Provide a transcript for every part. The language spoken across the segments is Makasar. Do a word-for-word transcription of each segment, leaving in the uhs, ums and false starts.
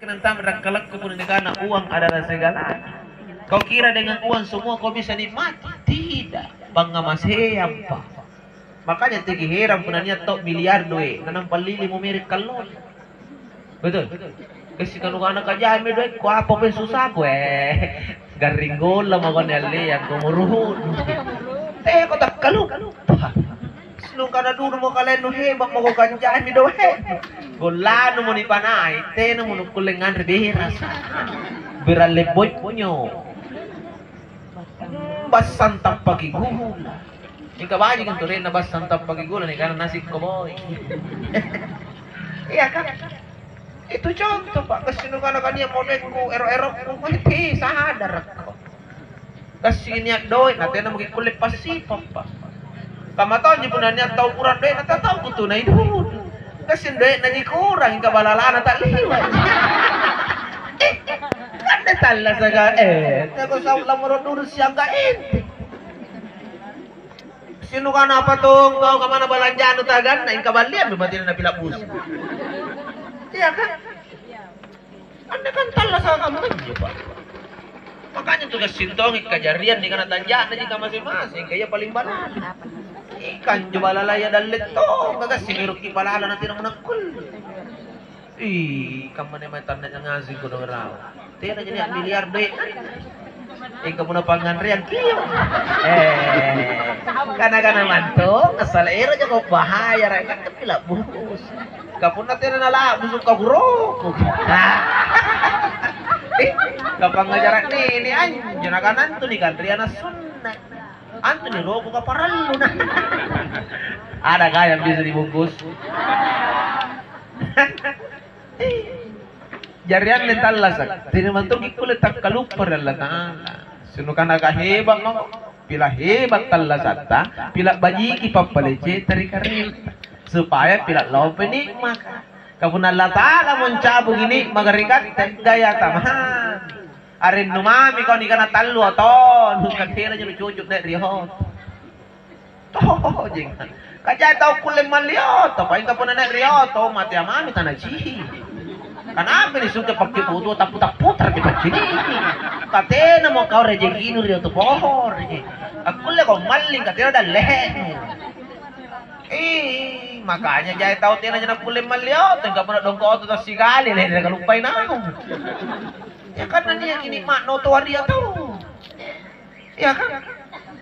Nantama rakkalakku punna nikana uang adalah segalanya. Kau kira dengan uang semua kau bisa nikmati? Tidak. Pangngamaseampa. Makanya teki herang punna nia' tau miliar doe', nanampa lili mo mere' kallona. Betul? Kasi kanukana kajami doekku, apa peng susaku, eh. Garring golla mako nialleang, ko muruhunu. Teko takkaluppa. Nukana dulu mo kaleang nu heba' mako kanjami doe'. Gollanu mo nipanai, tena mo nukkulle nganre berasa. Beralle bonyo. Bassang tappaki gula. Mingka baji' intu doe'na bassang tappaki gula nikana nasi koboi. Iya kan? Itu contoh, Pak. Kasi nukana kania mo doekku, ero'-erokku, eh, sadarakko. Kasi nia' doe', na tena maki kulle passipang, Pak. Kamma tonji punna nia' tau kurang doe'na, tatau kutunai dulu. Kasi doe'na ji kurang, mingka balalana ta'liwa. Eh, kan tallasaka, eh, teko sau lamoro dulu siangga ente. Sinukana apa tong kau kamana balanjanu taganna, mingka balliammi batena napila busu. Iya kan? Anne kan tallasaka kamma injo, Pak. Makanya tugas sintongi kajarian nikana tanja'na jika masing-masing, kaya paling balala. Ikanjo balalaya dalle tong, gagassi meruki balala na tena munakkulle. Ih, kammane mae tannanya ngaseng kodong rawa. Tena jadi miliar doe'. Engka punna pangnganreang kio. Eh, kana-kana mantong, assala ero jako bahaya, rai, kan pila bus. Ka punna tena nalabu suka guroko. Eh, kapangngajara' nene anjo, nakana antu nikanreang sunna'. Antu niroko kaparallu na. Ada kaya bisa dibungkus. Jari anne tallasa', tena mantongki kulle takkaluppa ri Allata'ala. Sinukana kaheba' mako, pila heba' tallasatta, pila bajiki pappaleceta ri karaenta, supaya pila lompe nikmaka. Ka punna Allata'ala moncabuki nikmaka ri katte, gaya tamahang. Arennu mami kau nikana tallu atau, nukatena jolo cocok dek ri oto. Tojeng. Kajai tau kulle malli oto, paingka punna nia' ri oto, mate amami tanacihi. Kanapa nisuka pakke butu tappu-tapputaraki paccini? Katenamo kau rejekinu ri oto pohore. Akkulle kau malling katena dalle'nu. Ih, makanya jai tau tena jana kulle malli oto, mingka punna dongko oto tassigali, lere kaluppai naung. Ya karena nia' ini makna oto waria tau. Iya kan?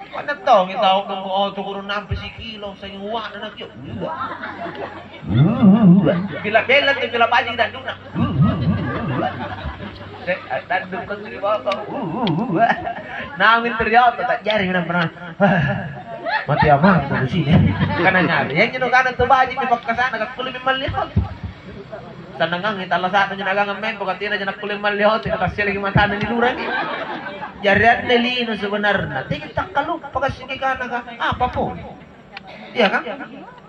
Pada tongi tau dong, oh, tu guru nampe sikilo, seng uwa'na nakio. Bila bela tu, bila bajing dan duna. Dan dukun tu di bawah. Namin teriak, tak jari minum pernah. Mati amang tu sini. Karena nyari, yang jenuh kanan tu bajing di pakkasana, kakku lebih melihat. Sannangangi tallasa'na anjo nagangang mempo, katina anjo nakkulle malli oto, natasseleki matana nilurangi. Jari anne lino sebenarna, teki takkaluppa gassing kikanaka, apa pole? Iya kan?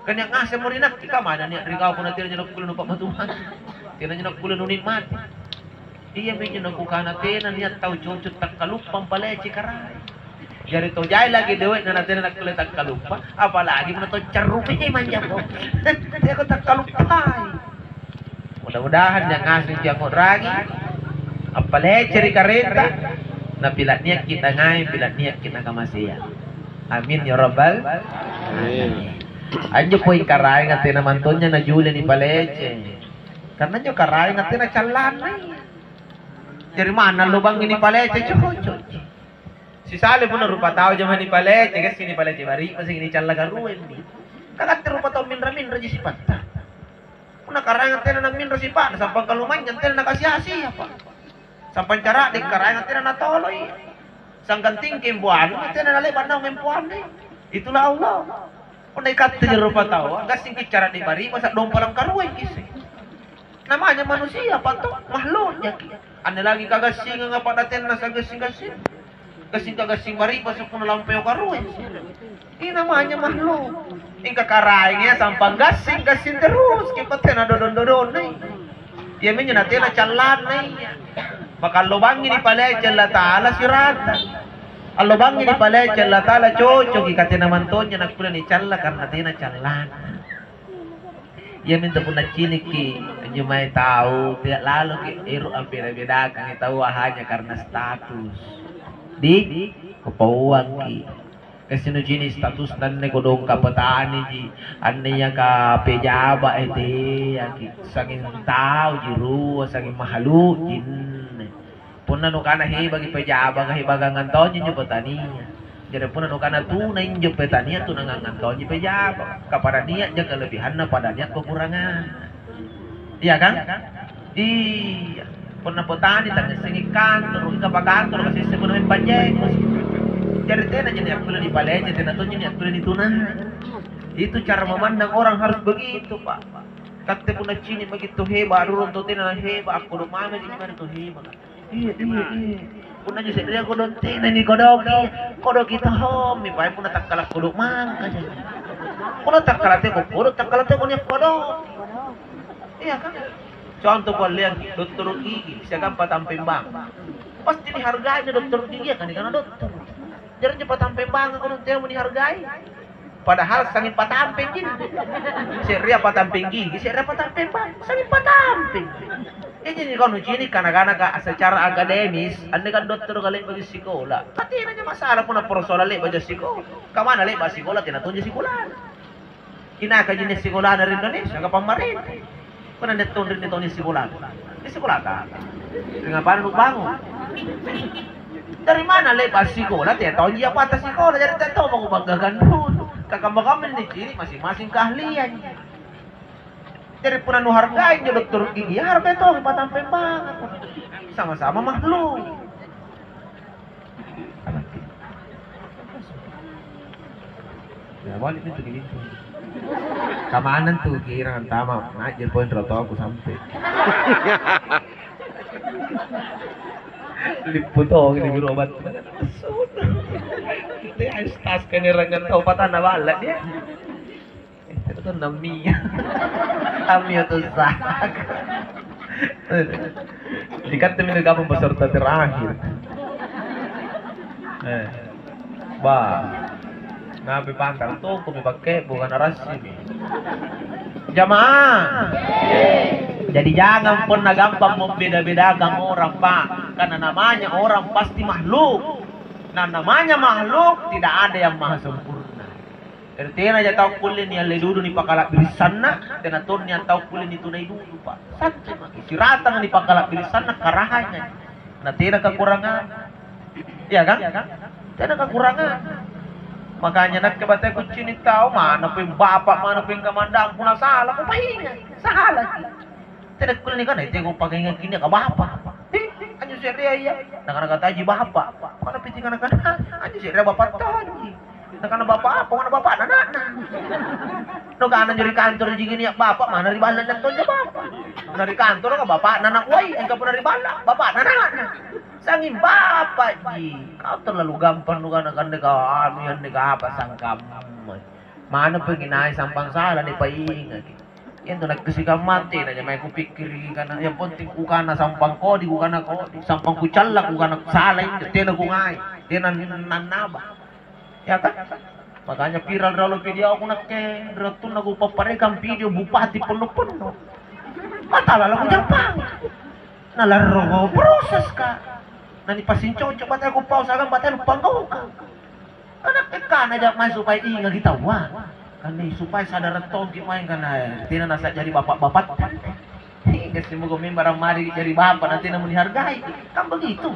Kan nia' ngasemmo ri nakke, kamana nia' ri kau punna tena anjo nakkulle nupa'matuang? Tena anjo nakkulle nunikmati. Iyaminjo nakukana tena nia' tau cocok takkaluppa ampalece Karaeng. Jari tau jai lagi doe'na natena nakkulle takkaluppa, apalagi punna tau carru memang jako. Teako takkaluppai. Mudah-mudahan nia' ngasengki angngo'rangi, appalece ri Karaenta, napila niakki tangai, pila niakki nakamaseang. Amin ya rabbal alamin. Anjo poeng Karaenga tena mantonnya najule nipalece. Karena anjo Karaenga tena callanna. Jari manna lobangi nipalece, cocok. Sisale punna rupa tau jamang nipalece, gassing nipalece bari'baseki, nicalla karuemi. Ka katte rupa tau minra-minraji sipatta. Punna Karaeng tena naminra sipa'na, sampang kalumanynyang tena nakasi-asi apa. Sampang cara'de' Karaeng tena natoloi. Sanggang tingking boanu tena nale'ba' naung empoanna. Itulah Allah. Punna ikatte rupa tau, gassingki cara'de' bari'basa' dompalang karuengki isse. Namanya manusia apa to? Makhluk jaki. Anne lagi kagassingang apa natenna sagassing-gassing. Gassing-kagassing bari'basa' punna lampeo karueng. Ini namanya makhluk. Mingka Karaeng iya sampang gassing-gassing terus, kipattena dodong-dodonna. Iyaminjo natena callanna iya. Maka allobangi nipalece Allata'ala sirata. Allobangi nipalece Allata'ala cocoki, katena mantonja nakkulle nicalla karena tena callanna. Iamintu punna cinikki Injo mae tau, tea' laloki' ero' abbeda-bedakangi taua hanya karena status. Di, kupauangki'. Kasi' nucini' status anne kodong kapetani ji, anne iya ka pejaba' e teaki', sanging tau ji rua, sanging mahalu' ji anne. Punna nukana hebaki pejabaka, hebakangang tonji injo petania. Jari punna nukana tuna injo petania, tunangangang tonji pejaba'. Ka pada nia'ja kalebihanna, pada nia' kekuranganna. Iya kan? Iya. Punna petani tangngassengi kantoro, ika pakantoro, kasesse punna memang pajeko. Jari tenaji nia' kulle nipalece, tena tonji nia' kulle nitunai. Itu cara memandang orang harus begitu, Pak. Katte punna cini' maki' tau heba', a'rurung tau tena naheba', akkodo' mami ji mae ri tau heba'. Iya, iya, iya. Punna anjo se'rea kodong tena nikodoki, kodoki tommi, bae punna takkala kodo' mangkaja. Punna takkala teko kodo', takkala teko nia' kodoki. Iya kan? Conto kualleangki', dottoro' gigi siagang patampeng bang. Pasti nihargai anjo dottoro' gigia, kan nikana dottoro'. Jari anjo patampeng banga kodong teamo nihargai. Padahal sanging patampeng ji. Se'rea patampeng gigi, se'rea patampeng bang, sanging patampeng. Jadi kau nucini' kana-kanaka secara akademis, anne kan dottoroka le'baki sikola. Tapi tena masalah punna persoalan le'baja sikola. Kamana le'ba' sikola, tena tonji sikolana. Inaka ji nia' sikolana ri Indonesia, ka pamarenta. Punna nia' tonrinni tau nia' sikolata. Nia' sikolata? Ri apana nubangung? Dari mana le'ba' sikola, tea tonji apata sikola, jari tea tong mako banggagang dulu. Ka kamma-kamma nicini' masing-masing keahlian. Jari punna nuhargai injo dottoro' gigi, ya hargai tongi patampeng banga. Sama-sama makhluk. Ya, balik itu gitu. Kamanang tu kira antama, naik poin rotoku sampai. Lippu tongi di guru obat. Teh, ais tas kenerangan tau patana balla' dia. Eh, itu namia. Amio tuh sah. Dikatte mi kapang peserta terakhir. Eh. Bah. Napi pantara toko mi pakke bukan arasimi. Jamaah. Jadi jangan pernah gampang membeda-bedakan orang, Pak. Karena namanya orang pasti makhluk. Nah, namanya makhluk tidak ada yang maha sempurna. Jari tenaja tau kulle nialle dudu nipakala'biri sanna', tena tonnia tau kulle nitunai dudu, Pak. Santai maki, siratanga nipakala'biri sanna', karahanga. Na tena kakurangang. Iya kan? Tena kakurangang. Makanya nakke battu kuccini' tau, mana peng bapa', mana peng kamandang, punna sala, kupainga'. Salaki. Tena kulle nikana, "Teko pakaingakki nia' ka bapa'." "Eh, anjo se'rea iya?" Nakana kataji, "Bapa'." Mana piti kana-kana, "Anjo se'rea bapa' tonji." Nakana, "Bapa' apa?" Mana bapa'na ana'na. Nakana, "Anjo ri kantor jiki nia' bapa', mana ri balla' nia' tonja bapa'." Punna ri kantor ka bapa'na ana' uai, engka punna ri balla' bapa'na ana'na. Sanging bapa' ji. Kau terlalu gampang nukana kanne ka anu, anne ka apa sangkamma. Mana penginai sampang sala nipaingaki. Iantu nakke sikamma tena ja mae kupikkiriki kana, yang penting kukana sampang kodi, kukana kodi, sampang kucalla, kukana sala injo, tena kungai, tena nannaba. Ya kan? Makanya viral riolo videoku nakke, ri wattunna kupapparekang video bupati ponno-ponno. Matala lakujampang. Nalarro proses ka. Nanipasincoco bataya kupau siagang bataya nupanggaukang. Kana ekkana ja mae supaya ingaki taua. Kan supaya sadara tongki mae kana tena nasajari bapa'-bapa'ta. Hingga semoga memang mari jari bapa' na tena munihargai. Kan begitu.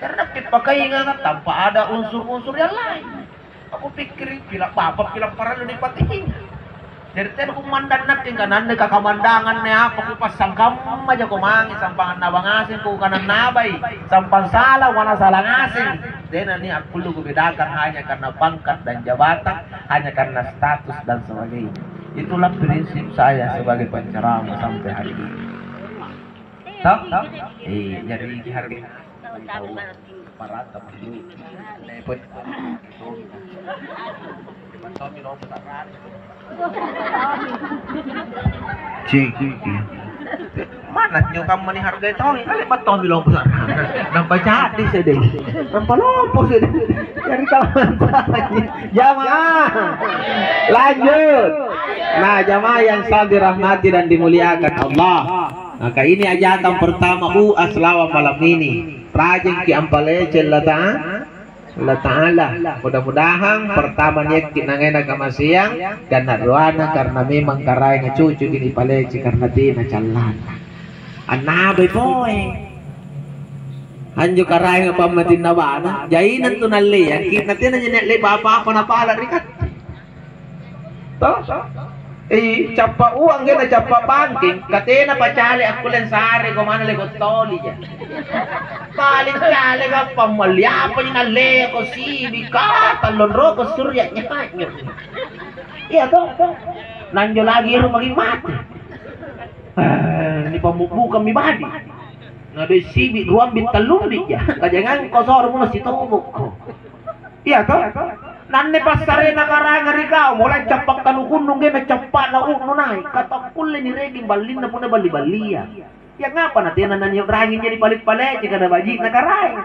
Karena pepakainganga tanpa ada unsur-unsur yang lain. Aku pikkiri pila' bapa', pila' parallu nipatinga. Jari tena kumandang nakke angkana anne kakamandangang anne apa, kupassangkamma jako mange, sampang annaba ngaseng kukanannabai, sampang sala kuana sala ngaseng. Tena nia' akkulle kubedakan hanya karena pangkat dan jabatan, hanya karena status dan sebagainya. Itulah prinsip saya sebagai penceramah sampai hari ini. Toh? Iya, jadi dihargai. Parata dulu. Lepot. Cek. Mana nyo kamma nihargai tau, kale battomi lompo sana. Nampa cadi sedih. Nampa lompo sedih. Jadi kamma. Jamaah. Lanjut. Nah, jamaah yang selalu dirahmati dan dimuliakan Allah. Maka ini ajatang pertama U A selama malam ini. Rajinki ampalece Allah Ta'ala. Allah Ta'ala. Mudah-mudahan pertama niakki nangaina kamaseang dan na'ruana karena memang karaenga cucuki nipalece karena tena callana. Annabai poe. Anjo karaenga pammatinna bana, jaina tu nalleangki, na tena nyanyi le'ba apa-apa napala ri katte. Toh? Eh, cappa uang gena cappa bangkeng, katena pacale akkulle sare ko mana lego toli ja. Paling cale gappang malli apa ni nalle ko sibi ka tallon roko surya nyanyo. Iya toh? Nanjo lagi ero magi mati. Eh, ni pammubukammi badi. Na doi sibi ruambi tallumbi ja. Kajangang ko soro muna sitobokko. Iya toh? Nanne passarena karaenga ri kau, mulai cappa kanukunnung gena cappa'na u'nu nai, katakkulle nireging ballinna punna balli-ballia. Ya ngapa na tena nanio rangi jadi pale-palece kada baji'na karaeng.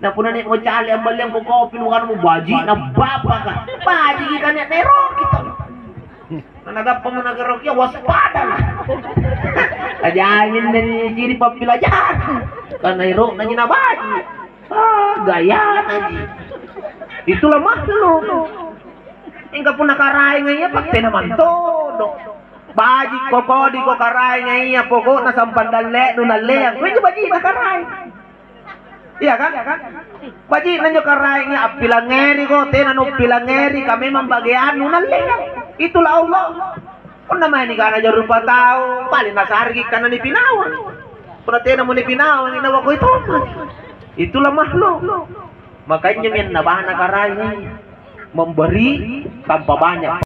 Na punna nia mo cale amballiang ko kopi nu kanu baji'na bapaka. Bajiki kania neroki to. Na nagappa mo nagerokia waspadalah. Ajamin dari ciri pappilajarang. Karena ero na baji. Ah, gayana ji. Itulah makhluk. Mingka punna karaenga iya pattena mantodo. Baji' ko kodi ko karaenga iya pokokna sampang dalle'nu nalleang. Kuwi baji' na karaeng. Iya kan? Baji' nanjo karaenga appilangngeri ko, tena nuppilangngeri ka memang bageannu nalleang. Itulah Allah. Punna mae nikana jaro rupatau, paling nasareki kana nipinawang. Punna tenamo nipinawang, inawako itomma. Itulah makhluk. Makanya minna bana karaenga memberi tanpa banyak